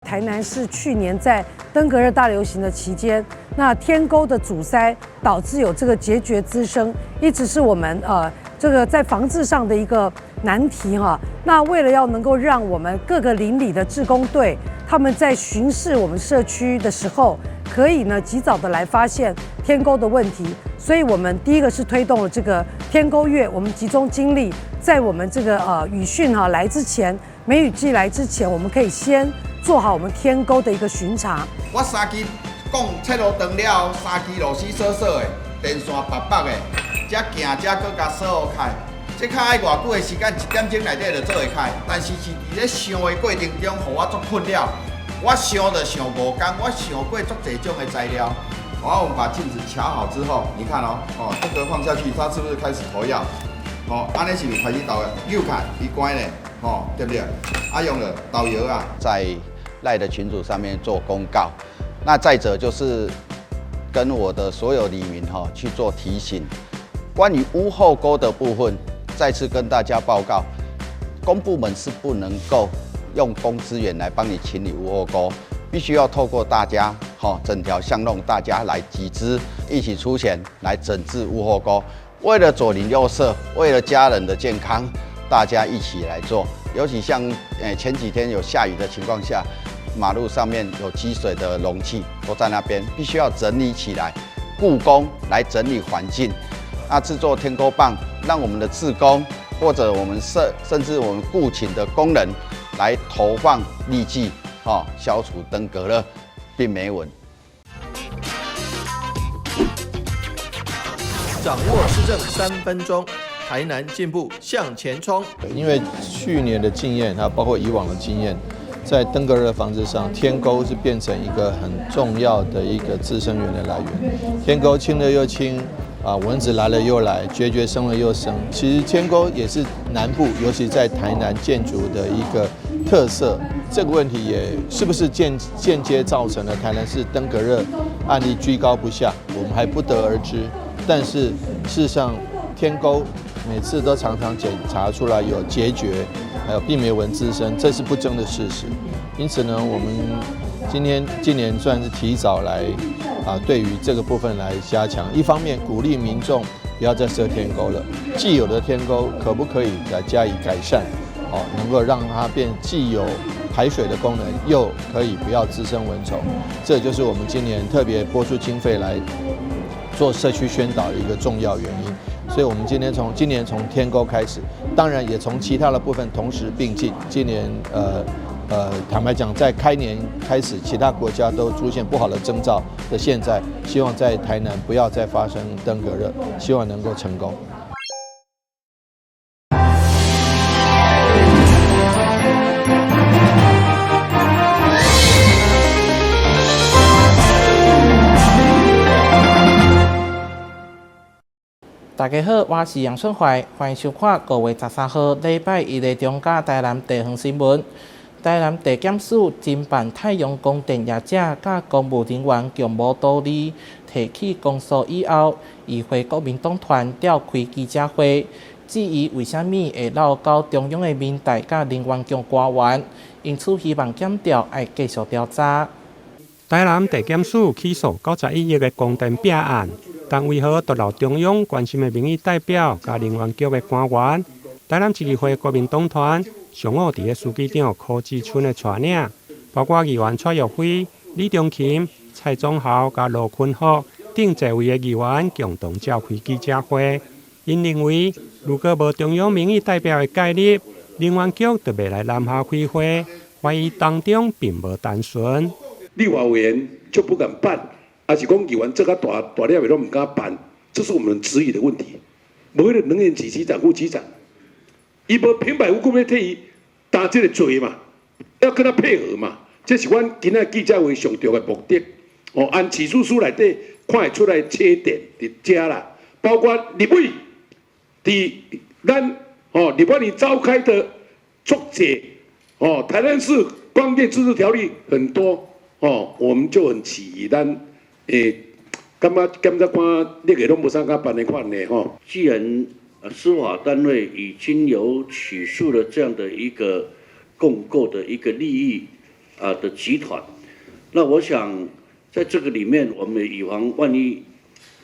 台南市去年在登革熱大流行的期間，那天溝的阻塞導致有這個孑孓滋生，一直是我們這個在防治上的一個難題哈。那為了要能夠讓我們各個鄰里的志工隊，他們在巡視我們社區的時候，可以呢及早的來發現天溝的問題，所以我們第一個是推動了這個天溝月，我們集中精力在我們這個雨汛哈來之前，梅雨季來之前，我們可以先做好我們天溝的一個巡查。我三支講切路斷了，三支螺絲鎖鎖的，電線拔拔的，才行才閣共鎖開。這較愛偌久的時間，一點鐘內底就做會開。但是是佇咧想的過程中，予我足困擾。我想就想5工，我想過足濟種的材料。好，我們把鏡子喬好之後，你看哦，哦，這個放下去，它是不是開始投藥？哦，按呢是毋是開始投藥？又看，伊關咧，哦，對不對？啊，用了導遊啊，在 LINE 的群組上面做公告。那再者就是跟我的所有里民哈去做提醒，關於屋後溝的部分，再次跟大家報告，公部門是不能夠用公資源來幫你清理屋後溝，必須要透過大家，哈，整條巷弄大家來集資，一起出錢來整治屋後溝。為了左鄰右舍，為了家人的健康，大家一起來做。尤其像前幾天有下雨的情況下，馬路上面有積水的容器都在那邊，必須要整理起來，僱工來整理環境。那製作天溝棒，讓我們的志工或者我們甚至我們僱請的工人來投放痢劑，哈，消除登革熱、病媒蚊。掌握市政3分鐘，台南進步向前衝。因為去年的經驗，還有包括以往的經驗，在登革熱防治上，天溝是變成一個很重要的一個孳生源的來源。天溝清了又清，啊，蚊子來了又來，孑孓生了又生。其實天溝也是南部，尤其在台南建築的一個特色。這個問題也是不是間接造成了台南市登革熱案例居高不下，我們還不得而知。但是事實上，天溝每次都常常檢查出來有孑孓，還有病媒蚊滋生，這是不爭的事實。因此呢，我們今年算是提早來啊，對於這個部分來加強。一方面鼓勵民眾不要再設天溝了，既有的天溝可不可以來加以改善？哦，能夠讓它變既有排水的功能，又可以不要滋生蚊蟲。這就是我們今年特別撥出經費來做社區宣導的一個重要原因。所以，我們今年從天溝開始，當然也從其他的部分同時並進。今年，坦白講，在開年開始，其他國家都出現不好的徵兆的現在，希望在台南不要再發生登革熱，希望能夠成功。大家好，我是楊春懷，歡迎收看5月13號禮拜一的中嘉台南地方新聞。台南地檢署偵辦太陽光電業者佮公務人員共謀圖利，提起公訴以後，議會國民黨團召開記者會，質疑為啥物會落交中央的民代佮能源局官員，因此希望檢調愛繼續調查。台南地檢署起訴91億的光電弊案，但為何獨留中央關心的民意代表佮能源局的官員？台南市議會國民黨團上午佇咧書記長柯志春的帶領，包括議員蔡玉輝、李中琴、蔡宗豪佮羅坤福等濟位的議員共同召開記者會。𪜶認為，如果無中央民意代表的介入，能源局就袂來南下開會，懷疑當中並無單純。立法委員就不敢辦，還是講議員做較大大粒的攏毋敢辦，這是我們質疑的問題。無彼個能源局局長、副局長，伊無平白無故欲替伊擔這個罪嘛，要跟他配合嘛，這是阮今仔記者會上重要的目的。哦，按起訴書內底看會出來缺點佇遮啦，包括立委佇咱哦立法院召開的足濟哦，台南市光電自治條例很多哦，我們就很起疑，咱感覺檢察官你個攏無啥敢辦的款的吼。既然司法單位已經有起訴了這樣的一個共構的一個利益，的集團。那我想在這個裡面，我們以防萬一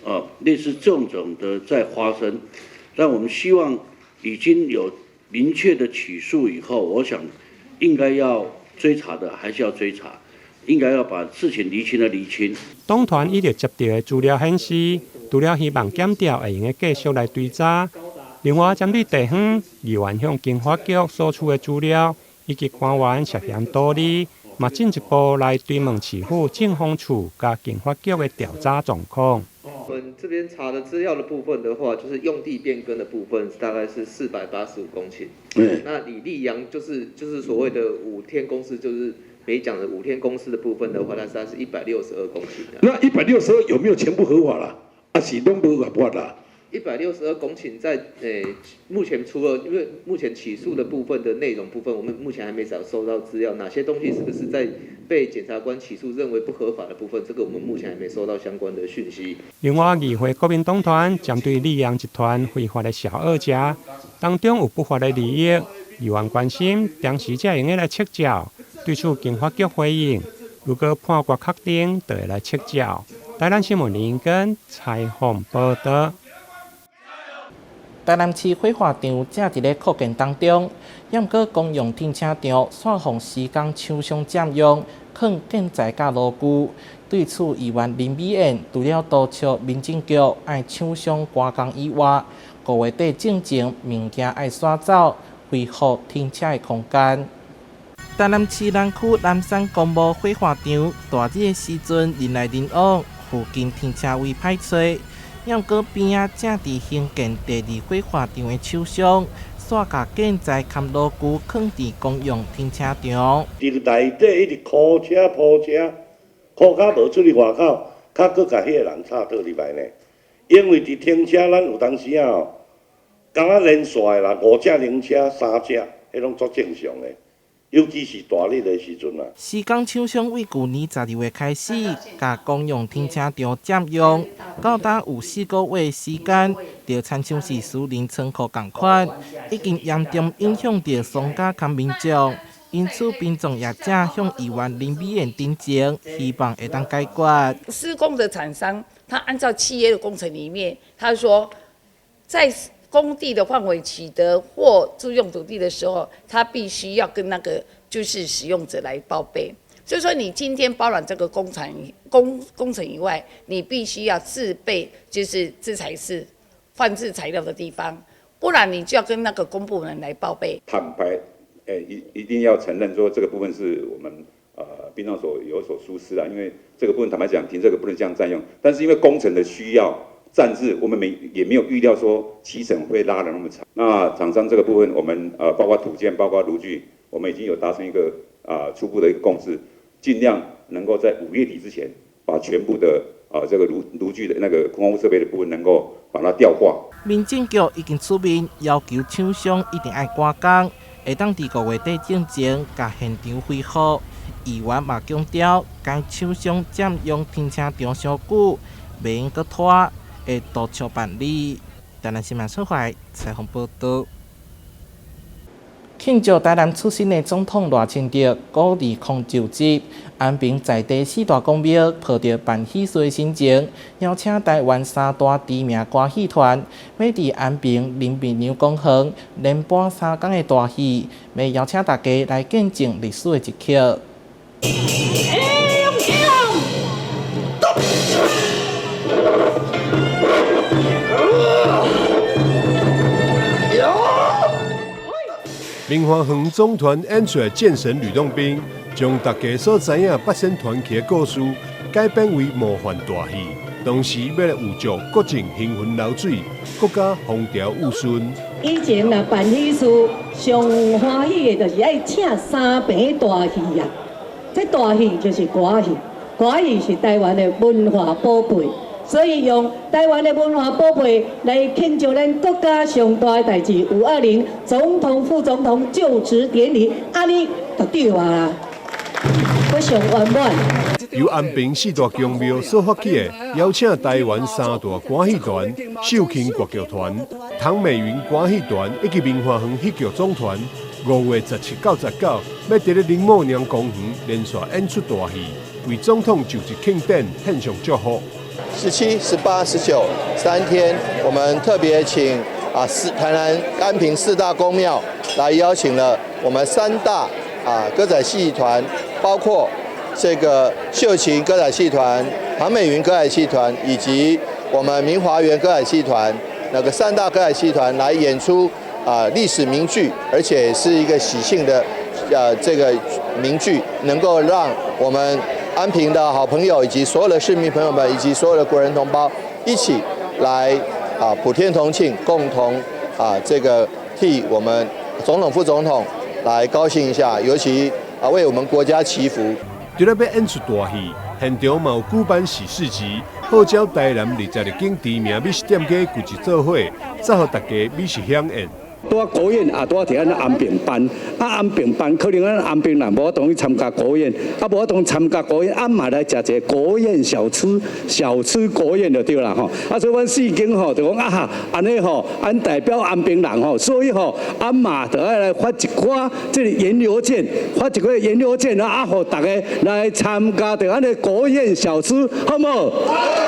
啊類似這種的再發生，那我們希望已經有明確的起訴以後，我想應該要追查的還是要追查，應該要把事情釐清的釐清。黨團一直接到的資料顯示，除了希望檢調會用得繼續來追查，另外針對地方議員向經發局索取的資料，以及官員涉嫌圖利，嘛進一步來追問市府政風處佮經發局的調查狀況。我們這邊查的資料的部分的話，就是用地變更的部分，大概是485公頃。那李立陽就是所謂的五天公司，就是沒講的五天公司的部分的話，它是162公頃。那162有沒有全部合法啦？啊是攏無合法啦？162公頃在目前除了因為目前起訴的部分的內容部分，我們目前還沒找收到資料，哪些東西是不是在被檢察官起訴認為不合法的部分，這個我們目前還沒收到相關的訊息。另外，議會國民黨團針對立陽集團非法的小二家當中有不法的利益，議員關心當時才會用來撤照，對此經發局回應，如果判決確定，就會來撤照。台南新聞林根採訪報道。台南市火化場正佇咧擴建當中，猶閣公用停車場煞予施工廠商佔用，囥建材佮爐具。對此，議員林美燕除了督促民政局愛廠商趕工以外，5月底進前物件愛徙走，恢復停車的空間。台南市南區南山公墓火化場大熱的時陣，人來人往，附近停車位歹揣。猶閣邊仔正佇興建第二火化場的廠商，煞共建材含爐具囥佇公用停車場。佇內底一直箍車鋪車，箍較無出去外口，較閣共彼个人插倒入來呢。因為佇停車，咱有當時仔哦，敢若連續的啦，五隻靈車、三隻，彼攏足正常的。尤其是大日的時陣啊。施工廠商為舊年12月開始，共公用停車場佔用，到今有4個月時間，就親像是私人倉庫仝款，已經嚴重影響著商家佮民眾。因此，民眾業者向議員林美燕陳情，希望會當解決。施工的廠商，他按照契約的工程裡面，他說在工地的範圍取得或租用土地的時候，他必須要跟那個就是使用者來報備。所以說，你今天包攬這個工程以外，你必須要自備就是資材室放置材料的地方，不然你就要跟那個公部門來報備。坦白，一定要承認說這個部分是我們殯葬所有所疏失啊，因為這個部分坦白講，停車格不能這樣佔用，但是因為工程的需要。暫置，我們沒也沒有預料說期程會拉得那麼長。那廠商這個部分，我們包括土建，包括爐具，我們已經有達成一個初步的一個共識，盡量能夠在5月底之前，把全部的這個爐具的那個空污設備的部分能夠把它吊掛。民政局已經出面要求廠商一定愛趕工，會當佇5月底進前共現場恢復。議員嘛強調，該廠商佔用停車場傷久，袂用閣拖。會督促辦理。台南新聞出懷採訪報道。慶祝台南出身的總統賴清德鼓勵空就職，安平在地四大公廟抱著辦喜事的心情，邀請台灣三大知名歌戲團，欲佇安平林美娘公園連播3工的大戲，欲邀請大家來見證歷史的一刻。明華園總團演出的戰神呂洞賓，將大家所知影八仙傳奇的故事改編為魔幻大戲，同時欲來預祝國政行雲流水，國家風調雨順。以前若辦喜事，上歡喜的就是愛請三棚大戲啊！這大戲就是歌戲，歌戲是台灣的文化寶貝。所以用台灣的文化寶貝來慶祝咱國家上大的代誌，520總統、副總統就職典禮，按呢就對啊，非常圓滿。由安平四大宮廟所發起的，邀請台灣三大歌戲團、秀琴國劇團、唐美雲歌戲團以及明華園戲劇總團， 5月17到19，欲佇咧林默娘公園連續演出大戲，為總統就職慶典獻上祝福。 17、18、19三天，我們特別請台南安平四大宮廟來邀請了我們三大歌仔戲團，包括這個秀琴歌仔戲團、唐美雲歌仔戲團以及我們明華園歌仔戲團，那個三大歌仔戲團來演出歷史名劇，而且是一個喜慶的這個名劇，能夠讓我們安平的好朋友以及所有的市民朋友們以及所有的國人同胞一起來普天同慶，共同這個替我們總統副總統來高興一下，尤其為我們國家祈福。除了欲演出大戲，現場嘛有舉辦喜事集，號召台南22間知名美食店家聚集做伙，祝予大家美食饗宴。拄仔國宴也拄仔佇咱安平辦，安平辦可能咱安平人無法度去參加國宴，無法度參加國宴，嘛來食一个國宴小吃，小吃國宴就對啦吼。所以阮四間吼就講按呢吼，阮代表安平人吼，所以吼，俺嘛就愛來發一寡這个研流券，發一個研流券啊，予大家來參加著按呢國宴小吃，好無？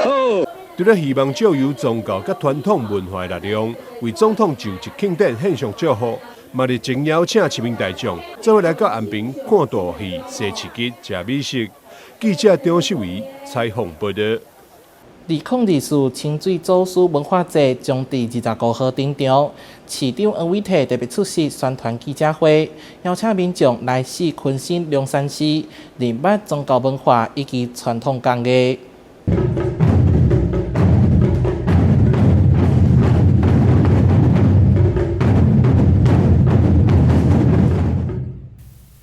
好。除了希望藉由宗教佮傳統文化的力量，為總統就職慶典獻上祝福，嘛熱情邀請市民大眾做伙來到安平看大戲、踅市集、食美食。記者張秀維採訪報導。2024清水祖師文化節將佇25號登場，市長黃偉哲特別出席宣傳記者會，邀請民眾來四坤新龍山寺認捌宗教文化以及傳統工藝。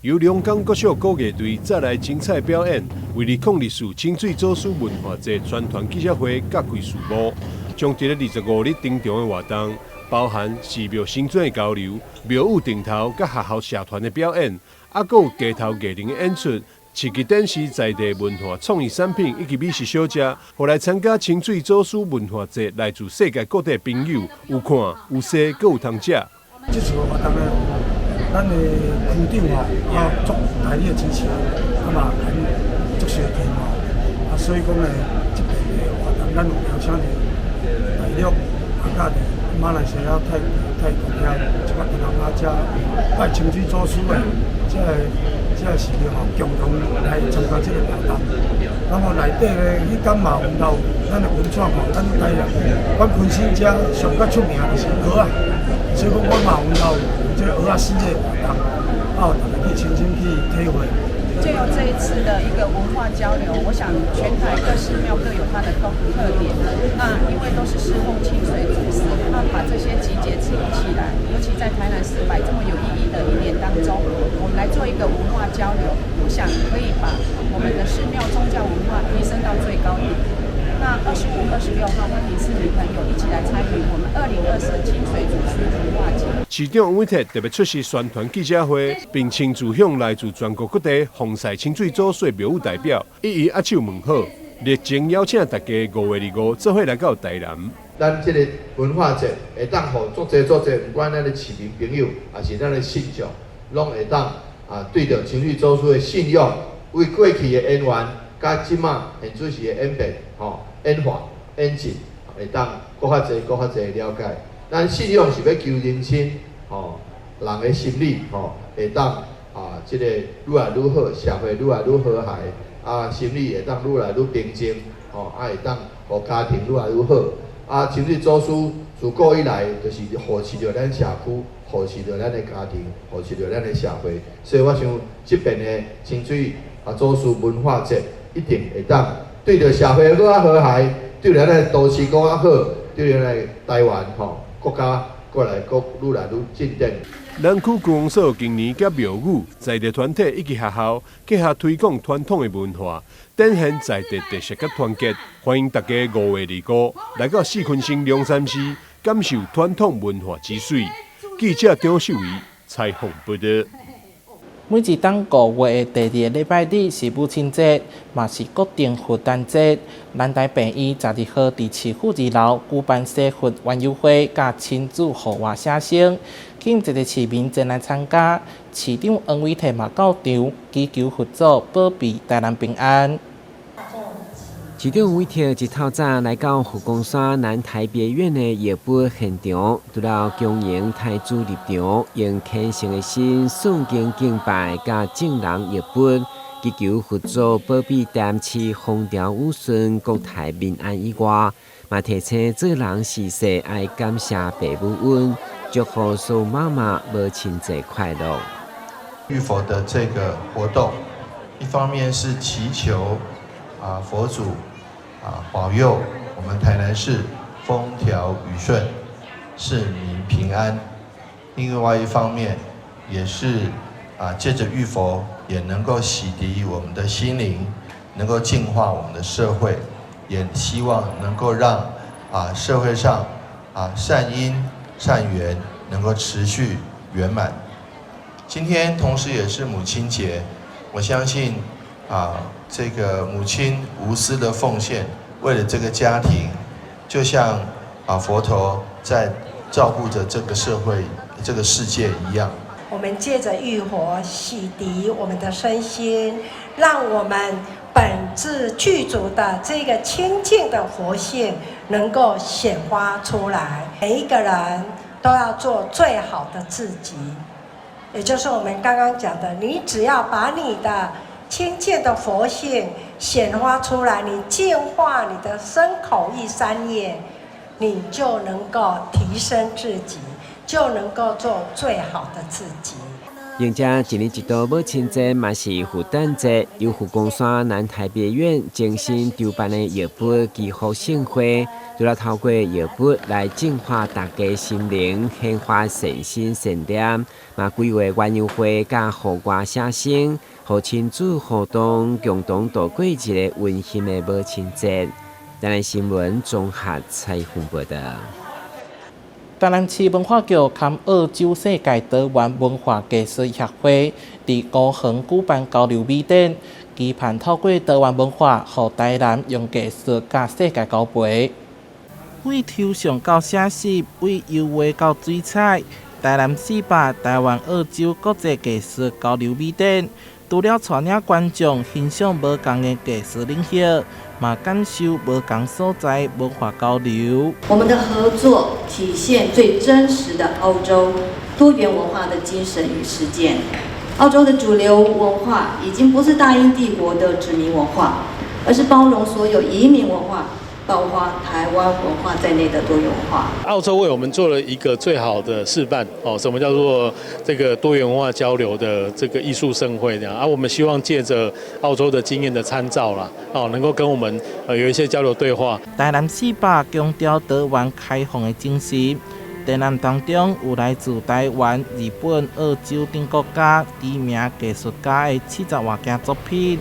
由龍崗國小鼓樂隊再來精彩表演，為2024清水祖師文化節宣傳記者會揭開序幕。將佇咧25日登場的活動，包含寺廟神尊的交流、廟宇頂頭佮學校社團的表演，閣有街頭藝人的演出。市集展示在地文化創意產品以及美食小食，予來參加清水祖師文化節來自世界各地的朋友有看有踅，閣有通食。這次活動呢，咱的區長吼，足大力的支持，嘛肯足相挺吼，所以講呢，這邊的活動，咱有邀請著大陸、佮著馬來西亞、泰國遐，這個東南亞遮拜清水祖師的這個寺廟吼，共同來參加這個活動。然後內底咧，彼工嘛有留咱的文創吼，咱台南，阮坤新遮上較出名就是蚵仔，所以講阮嘛有留這個蚵仔絲的活動，予大家去親身去體會。藉由這一次的一個文化交流，我想全台各寺廟各有它的特點。那因為都是侍奉清水祖師，那把這些集結起來，尤其在台南400這麼有意義的一年當中，我們來做一個文化交流，我想可以把我們的寺廟宗教文化提升到最高點。那25、26號，歡迎市民朋友一起來參與我們2024清水祖師文化節。市長黃偉哲特別出席宣傳記者會，並親自向來自全國各地奉祀清水祖師廟宇代表一一握手問好，熱情邀請大家5月25做伙來到台南。咱這個文化節會當予足濟足濟，毋管咱的市民朋友，抑是咱的信眾，攏會當對著清水祖師的信仰，為過去的淵源，佮這馬現此時的演變，演化、演進，會當閣較濟、閣較濟了解。咱信仰是欲求人生，人的心理，會當這個愈來愈好，社會愈來愈和諧，心理會當愈來愈平靜，會當予家庭愈來愈好。清水祖師自古以來就是護持著咱社區，護持著咱的家庭，護持著咱的社會。所以我想，這邊的清水祖師文化節一定會當對著社會閣較和諧，對著咱的都市閣較好，對著咱的台灣國家閣來閣愈來愈進展。南區區公所近年佮廟宇、在地團體以及學校結合推廣傳統的文化，展現在地特色佮團結。歡迎大家5月25來到四坤新龍山寺，感受傳統文化之水。記者張秀維採訪報導。每一冬5月的第二个禮拜日是母親節，嘛是國定佛誕節。南台病院12號佇市府2樓舉辦洗佛園遊會，佮親子戶外寫生，吸引濟濟市民前來參加。市長黃偉哲嘛到場，祈求佛祖保庇台南平安。市長黃偉哲一透早來到佛光山南台別院的浴佛現場，除了恭迎台主入場，用虔誠的心誦經敬拜，佮眾人浴佛，祈求佛祖保庇台南市風調雨順、國泰民安以外，嘛提醒做人事事愛感謝爸母恩，祝福所有媽媽母親節快樂。浴佛的這個活動，一方面是祈求佛祖保佑我們台南市風調雨順、市民平安；另外一方面，也是借著浴佛，也能夠洗滌我們的心靈，能夠淨化我們的社會，也希望能夠讓社會上善因善緣能夠持續圓滿。今天同時也是母親節，我相信這個母親無私的奉獻，為了這個家庭，就像佛陀在照顧着這個社會、這個世界一樣。我們借著浴佛洗滌我們的身心，讓我們本自具足的這個清淨的佛性能夠顯發出來。每一個人都要做最好的自己，也就是我們剛剛講的，你只要把你的清淨的佛性顯發出來，你淨化你的身口意三業，你就能夠提升自己，就能夠做最好的自己。迎接一年一度母親節，嘛是佛誕節，由佛光山南台別院精心籌辦的浴佛祈福盛會，除了透過浴佛來淨化大家心靈，顯發善心善念，嘛規劃園遊會佮戶外寫生，予親子互動，共同度過一個溫馨的母親節。台南新聞綜合採訪報道。台南市文化局佮澳洲世界多元文化藝術協會佇高雄舉辦交流美展，期盼透過多元文化，予台南用藝術佮世界交陪。為抽象到寫實，為油畫到水彩，台南400台灣澳洲國際藝術交流美展，除了帶領觀眾欣賞無仝的藝術領域，嘛感受無仝所在文化交流。我們的合作體現最真實的澳洲多元文化的精神與實踐。澳洲的主流文化已經不是大英帝國的殖民文化，而是包容所有移民文化，包括台灣文化在內的多元文化。澳洲為我們做了一個最好的示範，哦，什麼叫做這個多元文化交流的這個藝術盛會這樣啊？我們希望借著澳洲的經驗的參照啦，哦，能夠跟我們有一些交流對話。台南400強調多元開放的精神，展覽當中有來自台灣、日本、澳洲等國家知名藝術家的70外件作品。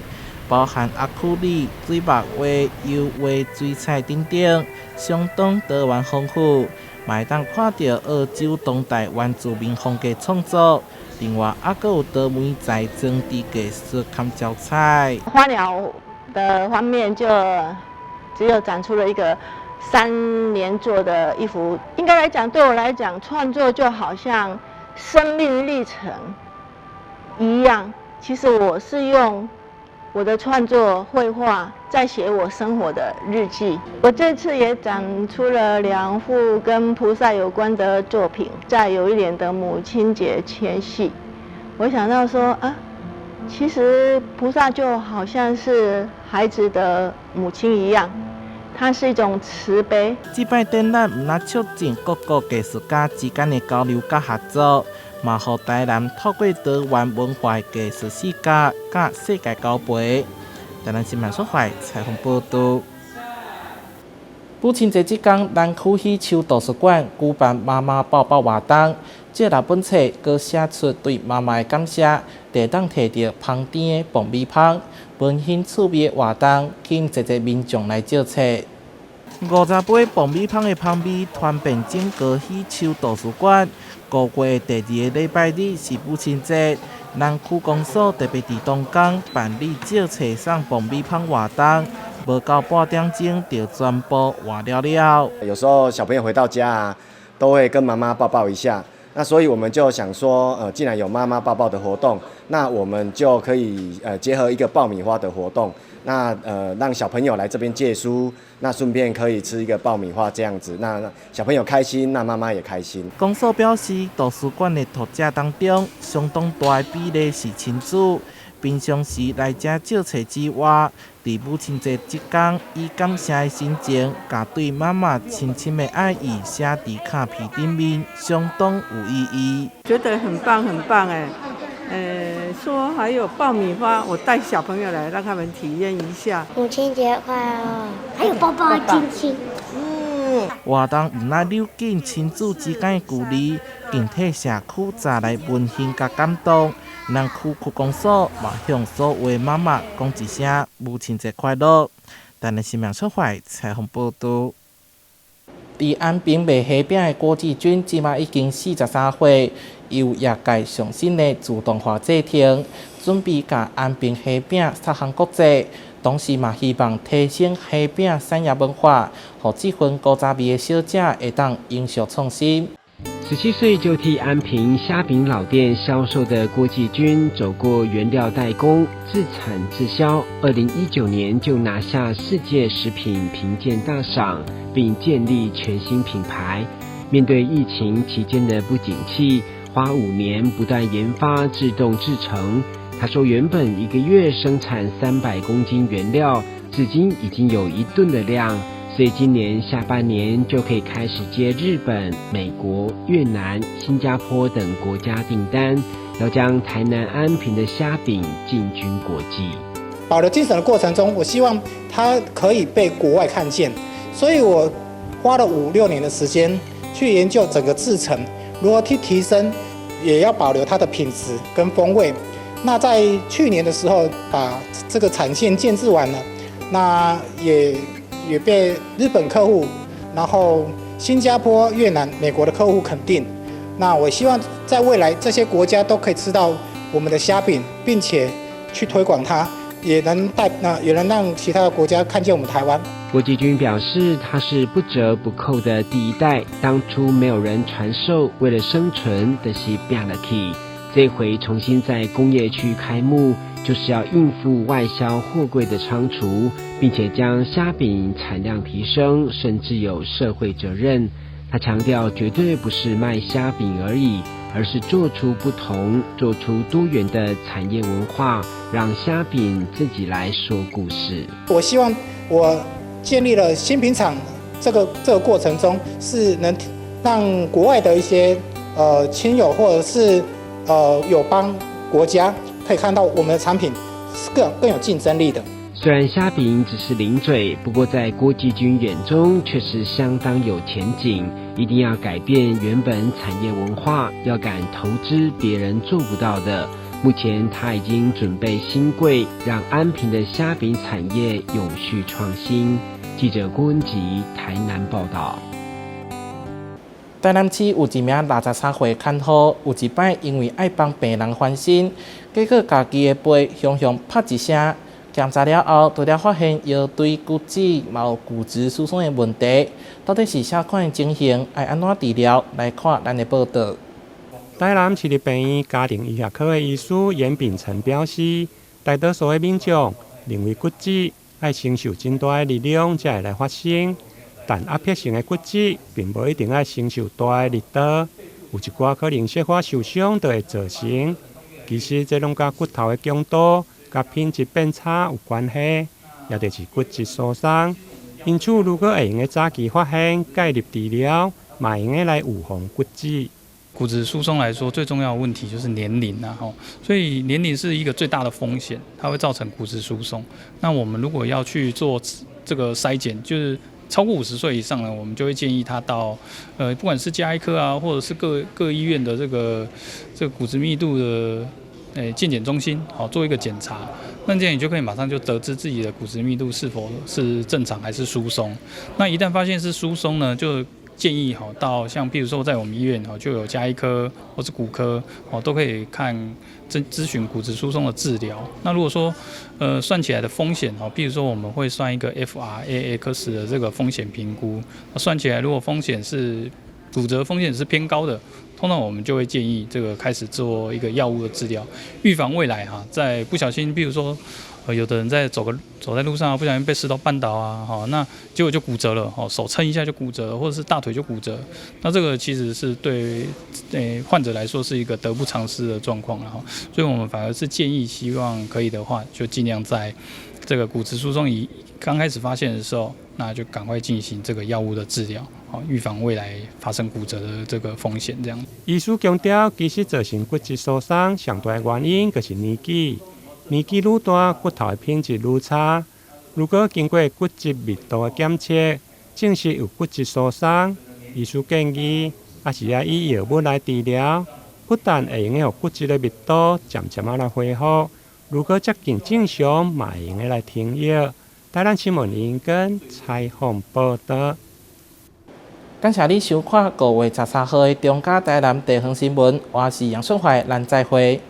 包含阿庫里、水墨畫、油畫、水彩等等，相當多元豐富，嘛會當看著澳洲當代原住民風格創作。另外，猶閣有多媒材裝置藝術兼膠彩。花鳥的方面就只有展出了一個3年做的一幅。應該來講，對我來講，創作就好像生命歷程一樣。其實我是用我的創作繪畫在寫我生活的日記。我這次也展出了兩幅跟菩薩有關的作品，在有一年的母親節前夕，我想到說啊，其實菩薩就好像是孩子的母親一樣，它是一種慈悲。這擺展覽毋但促進各國藝術家之間的交流佮合作，嘛予台南透過多元文化藝術世界佮世界交陪。台南新聞所懷採訪報導。母親節這工，南區喜秋圖書館舉辦媽媽抱抱活動，借六本冊，閣寫出對媽媽的感謝，會當提著芳甜的爆米香，溫馨趣味的活動，吸引濟濟民眾來借冊。50杯爆米香的香味傳遍整個喜秋圖書館。5月第二个禮拜日是母親節，南區公所特別佇當工辦理借冊送爆米香活動，無夠半點鐘就全部活了了。有時候小朋友回到家啊，都會跟媽媽抱抱一下。那所以我們就想說，既然有媽媽抱抱的活動，那我們就可以結合一個爆米花的活動，那讓小朋友來這邊借書，那順便可以吃一個爆米花這樣子，那小朋友開心，那媽媽也開心。公所表示，圖書館的讀者當中，相當大的比例是親子，平常時來遮借冊之外，佇母親節這工，以感謝的心情，共對媽媽深深的愛意寫佇卡片頂面，相當有意義。覺得很棒很棒哎，說還有爆米花，我帶小朋友來，讓他們體驗一下。母親節快樂，還有抱抱親親。活動毋但扭緊親子之間的距離，更替社區帶來溫馨佮感動。南區區公所嘛向所有的媽媽講一聲母親節快樂。台南新聞出發採訪報導。佇安平賣蝦餅的郭志軍，這馬已經43歲，由業界上新的自動化製程，準備共安平蝦餅殺向國際。同時嘛，希望提升蝦餅產業文化，予這份古早味的小食會當永續創新。 17歲就替安平蝦餅老店銷售的郭繼軍，走過原料代工、自產自銷，2019年就拿下世界食品評鑑大賞，並建立全新品牌。面對疫情期間的不景氣，花5年不斷研發自動製程。他說，原本一個月生產300公斤原料，至今已經有1噸的量。所以今年下半年就可以開始接日本、美國、越南、新加坡等國家訂單，要將台南安平的蝦餅進軍國際。保留精神的過程中，我希望它可以被國外看見，所以我花了五六年的時間去研究整個製程，如何去提升，也要保留它的品質跟風味。那在去年的時候，把這個產線建置完了，那也被日本客戶，然後新加坡、越南、美國的客戶肯定。那我希望在未來這些國家都可以吃到我們的蝦餅，並且去推廣它，也能帶那也能讓其他的國家看見我們台灣。郭繼軍表示，他是不折不扣的第一代，當初沒有人傳授，為了生存的是拚落去。這回重新在工業區開幕，就是要應付外銷貨櫃的倉儲，並且將蝦餅產量提升，甚至有社會責任。他強調，絕對不是賣蝦餅而已，而是做出不同、做出多元的產業文化，讓蝦餅自己來說故事。我希望我建立了新品廠這個過程中，是能讓國外的一些親友或者是友邦國家可以看到我們的產品是更有競爭力的。雖然蝦餅只是零嘴，不過在郭繼軍眼中卻是相當有前景。一定要改變原本產業文化，要敢投資別人做不到的。目前他已經準備新櫃，讓安平的蝦餅產業永續創新。記者郭文吉台南報道。台南市有一名63歲牽夫，有一擺因為愛幫病人翻身，結果家己的背雄雄拍一聲。檢查了後，除了發現腰椎骨折，嘛有骨質疏鬆的問題。到底是啥款的情形？愛按怎治療？來看咱的報導。台南市立病院家庭醫學科的醫師嚴秉成表示，大多數的民眾認為骨折愛承受真大的力量才會來發生，但壓迫性的骨折並無一定愛承受大的力道，有一寡可能小可受傷就會造成。其實這攏佮骨頭的強度佮品質變差有關係，也就是骨質疏鬆。因此，如果會用得早期發現介入治療，嘛會用得來預防骨折。骨質疏鬆來說，最重要的問題就是年齡啊，吼，所以年齡是一個最大的風險，它會造成骨質疏鬆。那我們如果要去做這個篩檢，就是超過50歲以上呢，我們就會建議他到，不管是家醫科啊，或者是各各醫院的這個骨質密度的健檢中心，好做一個檢查。那這樣你就可以馬上就得知自己的骨質密度是否是正常還是疏鬆。那一旦發現是疏鬆呢，就建議哈到像譬如說在我們醫院哈就有家醫科或是骨科哦都可以看諮詢骨質疏鬆的治療。那如果說算起來的風險哦，譬如說我們會算一個 FRAX 的這個風險評估，算起來如果風險是骨折風險是偏高的，通常我們就會建議這個開始做一個藥物的治療，預防未來哈，在不小心，比如說，有的人在走在路上不小心被石頭絆倒啊，哈，那結果就骨折了，哦，手撐一下就骨折，或者是大腿就骨折，那這個其實是對患者來說是一個得不償失的狀況，然後，所以我們反而是建議，希望可以的話，就盡量在這個骨質疏鬆一剛開始發現的時候，那就趕快進行這個藥物的治療，好，預防未來發生骨折的這個風險。這樣。醫師強調，其實造成骨質疏鬆上大原因就是年紀。年紀愈大，骨頭的品質愈差。如果經過骨質密度的檢測，證實有骨質疏鬆，醫師建議猶是愛以藥物來治療，不但會用得予骨質的密度漸漸仔來恢復，如果接近正常，嘛會用得來停藥。台南新聞林根採訪報道。感謝你收看5月13號的中嘉台南地方新聞，我是楊順懷，咱再會。